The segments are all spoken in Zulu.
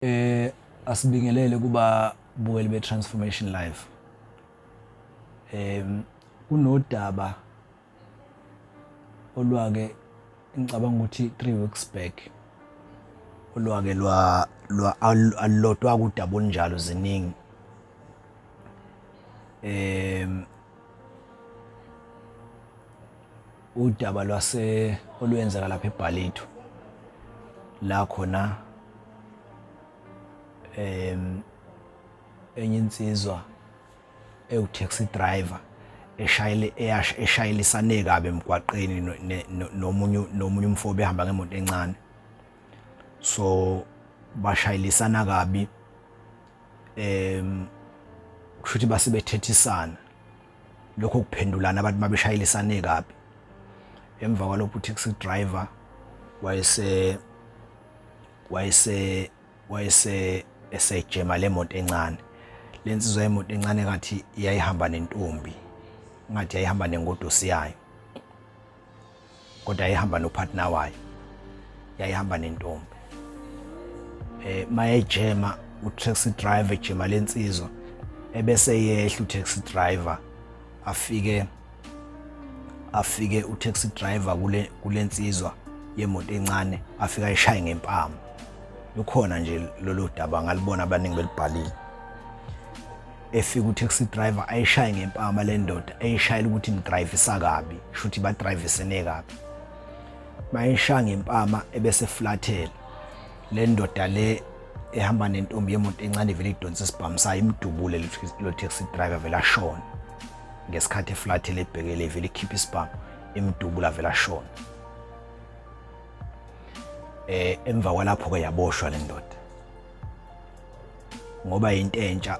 Asibingelele kuba bukeli be Transformation Live. Kunodaba olwake ngicabanga ukuthi 3 weeks back olwake lwa lwa alulodwa kudaba olunjalo ziningi. Udaba lwase olwenzeka lapha eBhalitho la khona enye insizwa ewu taxi driver eshayele eshayelisane kabi emgwaqeni nomunye umfo behamba ngemoto encane. So bashayelisana kabi, kusho ukuthi base bethethisana lokho kuphendulana abantu mabeshayelisane kabi. Emva kwalokho u-taxi driver wayese esejema le moto encane. Le nsizwa yemoto encane ngathi yayihamba nentombi, ngathi yayihamba nengodusi yayo, kodwa yayihamba nopartner wayo, yayihamba nentombi. Mayejema u-taxi driver ejema lensizwa, ebese yehla u-taxi driver, afike u-taxi driver kulensizwa yemoto encane, afika ayishaye ngempama. Lukhona nje lolu daba, ngalibona abaningi belibhalile. Efika u-taxi driver ayishaye ngempama le ndoda, eyishayela ukuthi imdrivisa kabi, kusho ukuthi badrivisene kabi. Bayishaya ngempama ebese flathela le ndoda le ehamba nentombi yemoto encane, vele idonsa isibhamu sayo imdubule lo taxi driver, vele ashona ngesikhathi eflathele ebhekele, vele ikhipha isibhamu imdubula, vele ashona. Emva kwalapho ke yaboshwa le ndoda ngoba into entsha,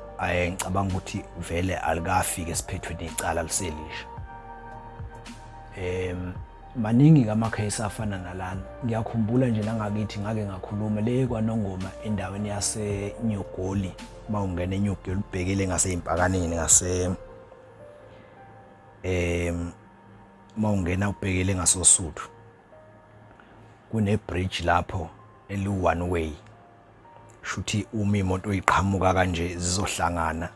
ngicabanga ukuthi vele alikafiki esiphethweni icala liselisha. Maningi ama case afana nalana. Ngiyakhumbula nje nangakithi ngake ngakhuluma le kwaNongoma endaweni yase New Goli, mawungena eNew Goli ubhekele ngaseyimpakaneni ngase mawungena ubhekele ngasoSuthu, kune bridge lapho eli one way, shuthi uma imoto iqhamuka kanje zizohlangana.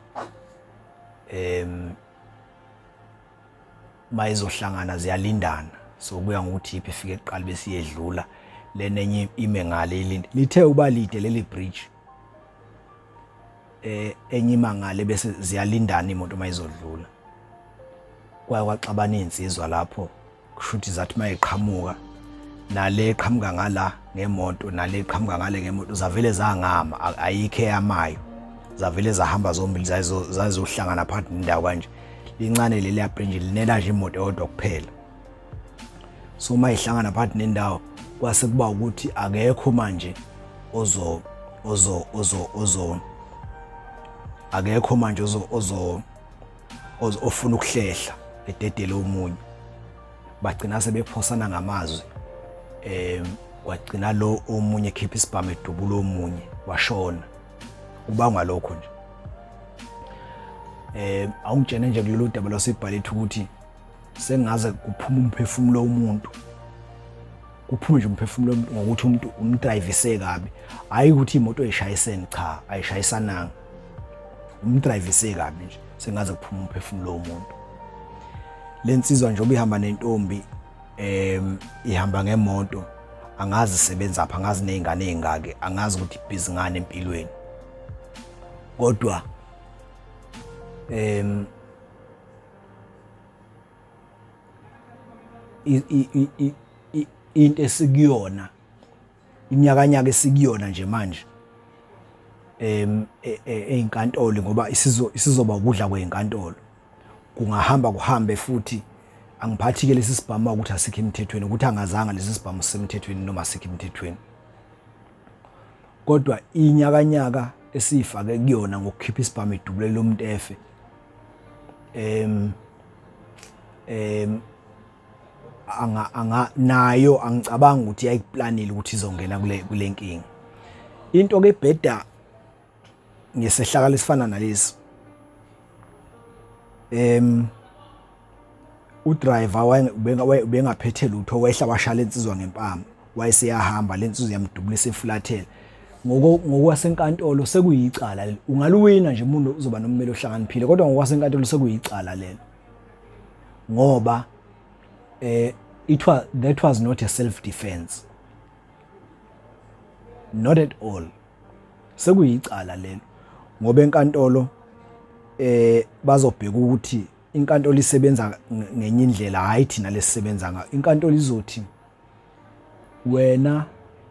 Mayizohlangana ziyalindana, so kuya ngokuthi iphi ifike kuqala bese iyedlula lena enye ime ngale ilinde. Lithe uba lide leli bridge, enye ima ngale bese ziyalindana imoto mayizodlula. Kwaye kwaxabana izinsizwa lapho, kusho ukuthi zathi mayiqhamuka nale eqhamuka ngala ngemoto nale eqhamuka ngale ngemoto, zavele zangama, ayikho eyamayo, zavele zahamba zombili zazohlangana phakathi nendawo kanje. Lincane leli bridge, linela nje imoto eyodwa kuphela. So uma ihlangana phakathi nendawo kwase kuba ukuthi akekho manje ozo ozo ozo ozo akekho manje ozo ozo ofuna ukuhlehla ededele omunye. Bagcina sebephosana ngamazwi, kwagcina lo omunye ekhipha isibhamu edubula omunye washona. Kubangwa lokho nje. Awungitshene nje kulolu daba lwasebhalethi ukuthi sengaze kuphuma umphefumulo womuntu, kuphume nje umphefumulo womuntu ngokuthi umuntu umdrivise kabi. Hayi ukuthi imoto ayishayisene, cha, ayishayisananga, umdrivise kabi nje, sengaze kuphuma umphefumulo womuntu. Lensizwa njengoba ihamba nentombi, ihamba ngemoto, angazi isebenza apha, angazi nezingane ezingaki, angazi ukuthi ibhizi ngani empilweni, kodwa into esikuyona, inyakanyaka esikuyona nje manje einkantolo, ngoba isizoba ukudla kweinkantolo. Kungahamba kuhambe futhi angiphathi ke lesi sibhamu ukuthi asikho emthethweni, ukuthi angazanga lesi sibhamu sisemthethweni noma asikho emthethweni, kodwa inyakanyaka esifake kuyona ngokukhipha isibhamu edubulele umuntu efe, em em anga anga nayo angicabanga ukuthi yayikuplanile ukuthi izongena kule nkinga. Into ke ebheda ngesehlakalo esifana nalesi, udriver ubengaphethe lutho, wehla washala insizwa ngempama, wayeseyahamba lensizwa yamdubula isefulathela. Ngokwasenkantolo sekuyicala lelo. Ungaluwina nje umuntu uzoba nommeli ohlakaniphile, kodwa ngokwasenkantolo sekuyicala lelo. Ngoba it was that was not a self defense. Not at all. Sekuyicala lelo ngoba enkantolo bazobheka ukuthi inkantolo isebenza ngenye indlela, hayi thina lesisebenza ngayo. Inkantolo izothi wena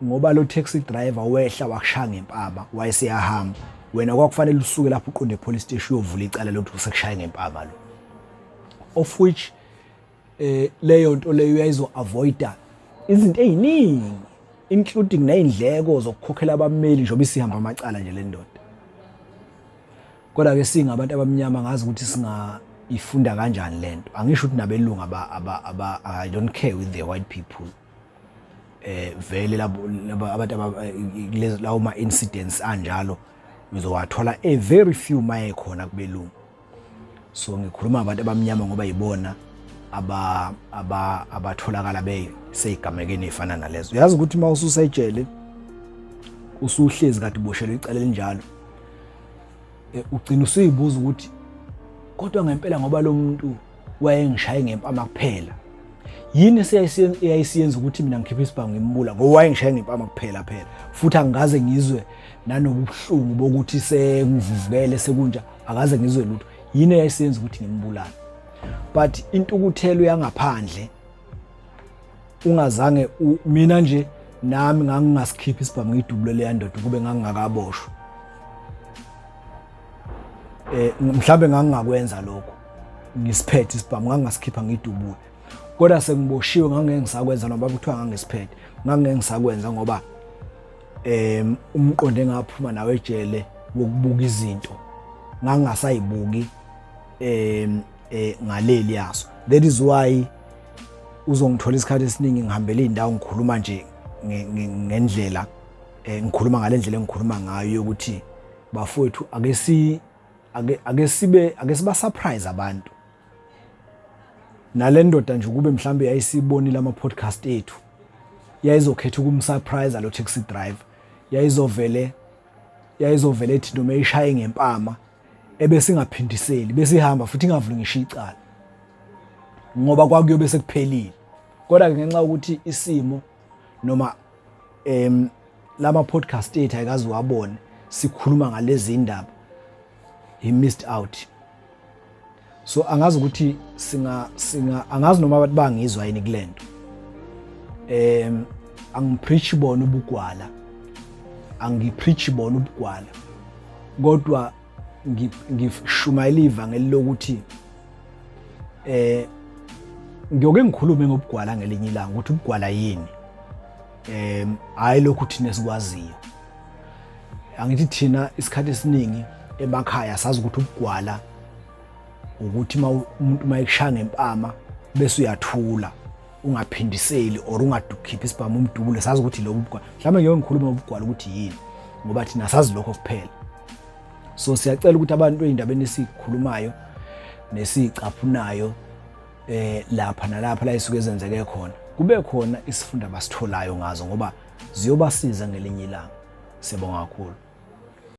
ngoba lo taxi driver wehla wakushaya ngempama wayeseyahamba, wena kwakufanele usuke lapho uqonde police station uyovula icala lokuthi usekushaya ngempama lo, of which leyo nto leyo uyayizo avoida izinto eziningi, including nezindleko zokukhokhela abameli njengoba isihamba amacala nje le ndoda. Kodwa ke singabantu abamnyama ngazi ukuthi singayifunda kanjani lento. Angisho ukuthi nabelungu aba aba, I don't care with the white people. Vele labo abantu lawo ma incidents anjalo uzowathola a very few maye khona kubelungu. So ngikhuluma abantu abamnyama ngoba yibona aba aba abatholakala beseyigamekeni efana nalezo. Uyazi ukuthi uma ususejele usuhlezi kade uboshelwe icala elinjalo, ugcina usuyibuza ukuthi kodwa ngempela ngoba lo muntu wayengishaye ngempama kuphela, yini eyayisiyenza ukuthi mina ngikhiphe isibhamu ngimbula ngoba wayengishaye ngempama kuphela phela, futhi angikaze ngizwe nanobuhlungu bokuthi sengivuvukele sekunja, akaze ngizwe lutho. Yini eyayisiyenza ukuthi ngimbulale? But intukuthelo yangaphandle ungazange, mina nje nami ngangingasikhipha isibhamu ngidubule leya ndoda kube ngangingakaboshwa. Mhlambe ngangingakwenza lokho, ngisiphethe isibhamu ngangingasikhipha ngidubule, kodwa sengiboshiwe ngangeke ngisakwenza, noma kuthiwa ngangisiphethe ngangeke ngisakwenza, ngoba umqondo engaphuma nawe ejele wokubuka izinto ngangingasayibuki ngaleli yaso. That is why uzongithola isikhathi esiningi ngihambela indawo ngikhuluma nje ngendlela, ngikhuluma ngalendlela engikhuluma ngayo yokuthi bafowethu ake si ake ake sibe ake siba surprise abantu. Nale ndoda nje kube mhlambe yayisibonile ama podcast ethu, yayizokhetha ukumsurprise lo taxi driver, yayizovele ethi noma eyishaye ngempama ebesingaphindiseli, besihamba futhi ingavuli ngisho icala ngoba kwakuyobe sekuphelile. Kodwa ke ngenxa yokuthi isimo noma lama podcast ethu ayikazi wabone sikhuluma ngalezi indaba, he missed out. So angazi ukuthi singa singa angazi noma abantu bangizwa yini kulento. Angipreach bona ubugwala, angipreach bona ubugwala, kodwa ngishumayela ivangeli lokuthi ngiyoke ngikhulume ngobugwala ngelinye ilanga ukuthi ubugwala yini. Hayi lokhu thina esikwaziyo. Angithi thina isikhathi esiningi emakhaya sazi ukuthi ubugwala ukuthi umuntu mayekushaya ngempama bese uyathula ungaphindiseli or ungadukhiphi isibhamu umdubule, sazi ukuthi lokhu ubugwala. Mhlawumbe ngeke ngikhulume ngobugwala ukuthi yini ngoba thina sazi lokho kuphela. So siyacela ukuthi abantu ey'ndabeni esikhulumayo nesicaphunayo lapha nalapha la isuke ezenzeke khona kube khona isifundo abasitholayo ngazo ngoba ziyobasiza ngelinye ilanga. Siyabonga kakhulu.